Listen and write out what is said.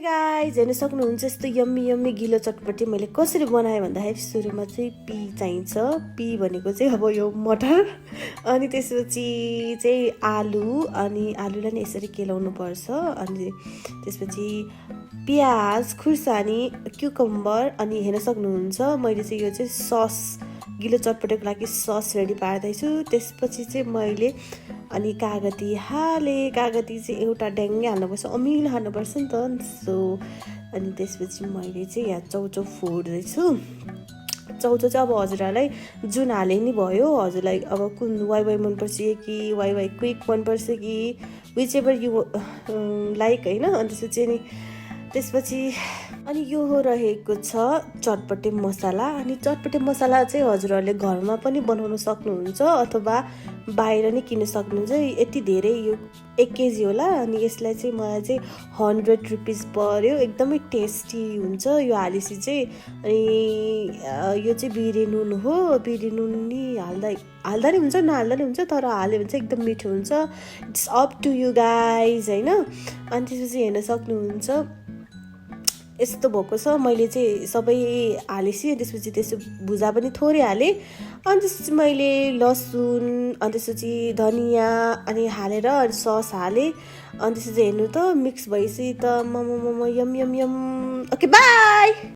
Guys हेर्न सक्नुहुन्छ यस्तो यम्मी यम्मी गिलो चटपटी मैले कसरी बनाएँ भन्दाखेरि सुरुमा चाहिँ पी चाहिन्छ। पी भनेको चाहिँ अब यो मटर अनि त्यसपछि चाहिँ आलु अनि आलुलाई नि यसरी केलाउनु पर्छ। अनि त्यसपछि प्याज खुर्सानी क्युकम्बर अनि हेर्न सक्नुहुन्छ मैले चाहिँ यो चाहिँ सस गिलो चटपटेको लागि सस रेडी पार्दैछु। त्यसपछि चाहिँ मैले अनि कागती कागती चाहिँ एउटा ड्याङ्गै हाल्नुपर्छ, अमिलो हाल्नुपर्छ नि त। सो अनि त्यसपछि मैले चाहिँ यहाँ चाउचाउ फोड्दैछु। चाउचाउ चाहिँ अब हजुरहरूलाई जुन हाले नि भयो, हजुरलाई अब कुन वाइ मनपर्छ कि वाइ क्विक मनपर्छ कि विच एभर यु लाइक होइन। अनि त्यसपछि नि त्यसपछि अनि यो रहेको छ चटपटे मसाला। अनि चटपटे मसाला चाहिँ हजुरहरूले घरमा पनि बनाउन सक्नुहुन्छ अथवा बाहिर नै किन्न सक्नुहुन्छ। यति धेरै यो 1 केजी होला। अनि यसलाई चाहिँ मलाई चाहिँ 100 रुपिस पर्यो। एकदमै टेस्टी हुन्छ यो हालेसी चाहिँ। अनि यो चाहिँ बिरे नुन हो। बिरे नुन नि हाल्दा नि हुन्छ नहाल्दा नि हुन्छ, तर हाल्यो भने चाहिँ एकदम मिठो हुन्छ। It's up to you guys होइन। अनि त्यसपछि हेर्न सक्नुहुन्छ यस्तो भएको छ। मैले चाहिँ सबै हालेपछि त्यसपछि त्यसो भुजा पनि थोरै हालेँ। अनि त्यसपछि मैले लसुन अनि त्यसपछि धनियाँ अनि हालेर सस हालेँ। अनि त्यसपछि हेर्नु त मिक्स भएपछि त मम यम यम यम। Okay by.